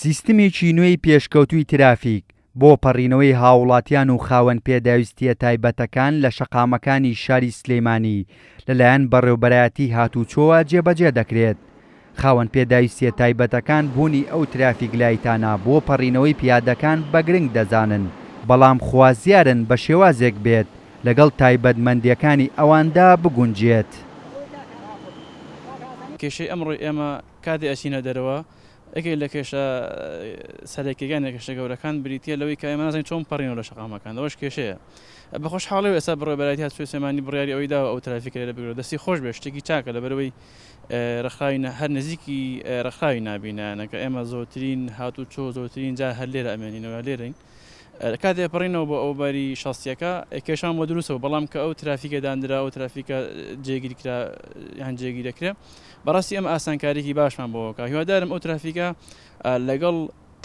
سیستمێکی نوێی پێشکەوتووی ترافیک بۆ پەڕینەوەی هاووڵاتیان و خاوەن پێداویستییە تایبەتەکان لە شەقامەکانی شاری سلێمانی لەلایەن بەڕێوبەرایەتی هاتووچۆوە جێبەجێ دەکرێت. خاوەن پێداویستییە تایبەتەکان بوونی ئەو ترافیک لایتانە بۆ پەڕینەوەی پیادەکان بە گرنگ دەزانن، بەڵام خوازیارن بە شێوازێک بێت لەگەڵ تایبەتمەندییەکانی ئەواندا بگونجێت. کێشەی ئەمڕۆی ئێمە کاتێ ئەچینە دەرەوە یەکێک لە کێشە سەرەکیەکان یا کێشە گەورەکان بریتیە لەوەی کە ئێمە نازانین چۆن پەڕینەوە لە شەقامەکان ئەوەش کێشەیە بە خۆشحاڵی ئێستا بەڕێوەبەرایەتی هاتوچۆی سلێمانی بڕیاری ئەوەی داوە ئەو ترافیکە لێرە بگرێت دەستی خۆش بێت شتێکی چاکە لەبەرئەوەی ڕێکخراوی هەر نزیکی ڕێکخراوی نابینایانە کە ئێمە زۆرترین هاتوچۆ زۆرترین جار هەر لێرە ئەمێنینەوە لێرەین کاتێ پەڕینەوە بۆ ئەوبەری شەستیەکە کێشان بۆ دروستەوە بەڵام کە ئەو ترافیکە دانرا ئەو ترافیکە جێگیر کرا یان جێگیر دەکرێ بەڕاستی ئەم ئاسانکاریکی باشمان بۆ کە هیوادارم ئەو ترافیکە لەگەڵ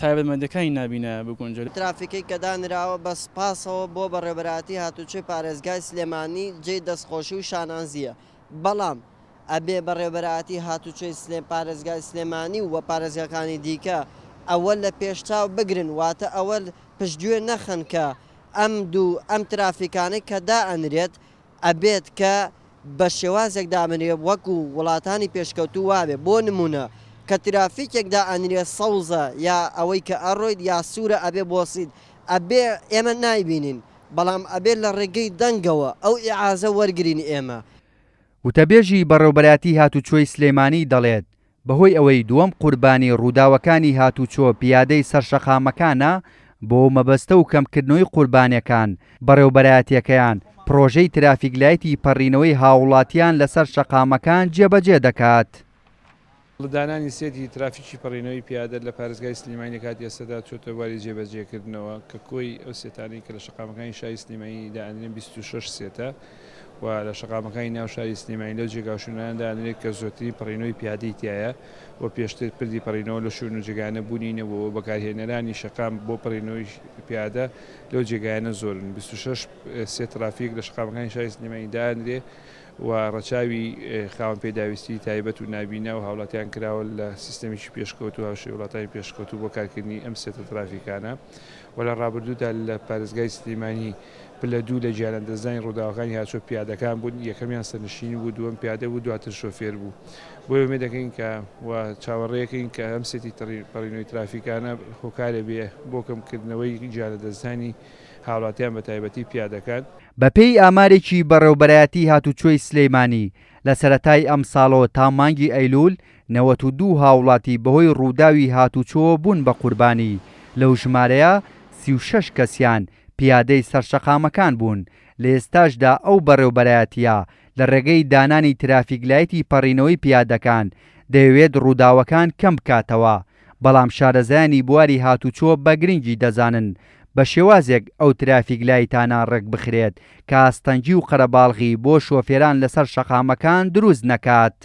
تایبەتمەندەکانی نابینایە بگونجێت. ترافیکەی کە دانراوە بە سپاسەوە بۆ بەڕێوەبەرایەتی هاتوچۆی پارێزگای سلێمانی جێی دەستخۆشی و شانازییە، بەڵام ئەبێ بەڕێوەبەرایەتی هاتوچۆی سلێ پارێزگای سلێمانی و پارێزگاکانی دیکە ئەوە لە پێشچاو بگرن واتە ئەوە پشتگوێ نەخەن کە ئەم دوو ئەم ترافیکانەی کە دائەنرێت ئەبێت کە بە شێوازێک دابنرێت وەکو وڵاتانی پێشکەوتوو وابێ بۆ نمونە کە ترافیکێک دائەنرێ سەوزە یا ئەوەی کە ئەڕۆیت یا سورە ئەبێ بۆسیت ئەبێ ئێمە نایبینین بەڵام ئەبێ لە ڕێگەی دەنگەوە ئەو ئیعازە وەرگرین ئێمە. وتەبێژی بەڕێوبەرایەتی هاتوچۆی سلێمانی دەڵێت، بەهۆی ئەوەی دووەم قوربانی ڕووداوەکانی هاتوچۆ پیادەی سەر شەقامەکانە، بۆ مەبەستە و کەمکردنەوەی قوربانیەکان، بەڕێوبەرایەتیەکەیان پڕۆژەی ترافیک لایتی پەڕینەوەی هاووڵاتیان لەسەر شەقامەکان جێبەجێ دەکات. دانانی سێتی ترافیکی پەڕینەوەی پیادە لە پارێزگای سلێمانی لە کاتی ئێستادا چۆتە بواری جێبەجێکردنەوە کە کۆی ئەو سێتانەی کە لە شەقامەکانی شاری سلێمانی دائەنرێن 26 سێتە و لە شەقامەکانی ناو شاری سلێمانی لەو جێگا و شوێنانە دائەنرێت کە زۆرترین پەڕینەوەی پیادەی تیایە و پێشتر پردی پەڕینەوە لەو شوێن و جێگایانە بوونی نەبووە و بەکارهێنەرانی شەقام بۆ پەڕینەوەی پیادە لەو جێگایانە زۆرن 26 سێت ترافیک لە شەقامەکانی شاری سلێمانی دائەنرێ و ڕەچاوی خاوەن پێداویستی تایبەت و نابینا و هاوڵاتیان کراوە لە سیستەمێکی پێشکەوتوو هاوشێوەی وڵاتانی پێشکەوتوو بۆ کارکردنی ئەم سێتە ترافیکانە و لە ڕابردوودا لە پارێزگای سلێمانی پلە دوو لە گیانلەدەستدانی ڕووداوەکانی هاچۆ پیادەکان بوون یەکەمیان سەرنشین بوو دووەم پیادە بوو دواتر شۆفێر بوو بۆیە ئومێد دەکەین کە و چاوەڕێیەکەین کە ئەم سێتی پەڕینەوەی ترافیکانە هۆکارێ بێ بۆ کەمکردنەوەی گیانلەدەستدانی هاوڵاتیان بەتایبەتی پیادەکان. بەپێی ئامارێکی بەڕێوبەرایەتی هاتوچۆی سلێمانی، لە سەرەتای ئەمساڵەوە تا مانگی ئەیلول 92 هاوڵاتی بەهۆی ڕووداوی هاتوچۆوە بوون بە قوربانی، لەو ژمارەیە 36 کەسیان پیادەی سەر شەقامەکان بوون، لە ئێستاشدا ئەو بەڕێوبەرایەتییە لە ڕێگەی دانانی ترافیک لایتی پەڕینەوەی پیادەکان دەیەوێت ڕووداوەکان کەمبکاتەوە. بەڵام شارەزایانی بواری هاتوچۆ بە گرنگی دەزانن بە شێوازێک ئەو ترافیک لایتانە ڕێکبخرێت کە ئاستەنگی و قەرەباڵغی بۆ شۆفێران لەسەر شەقامەکان دروست نەکات.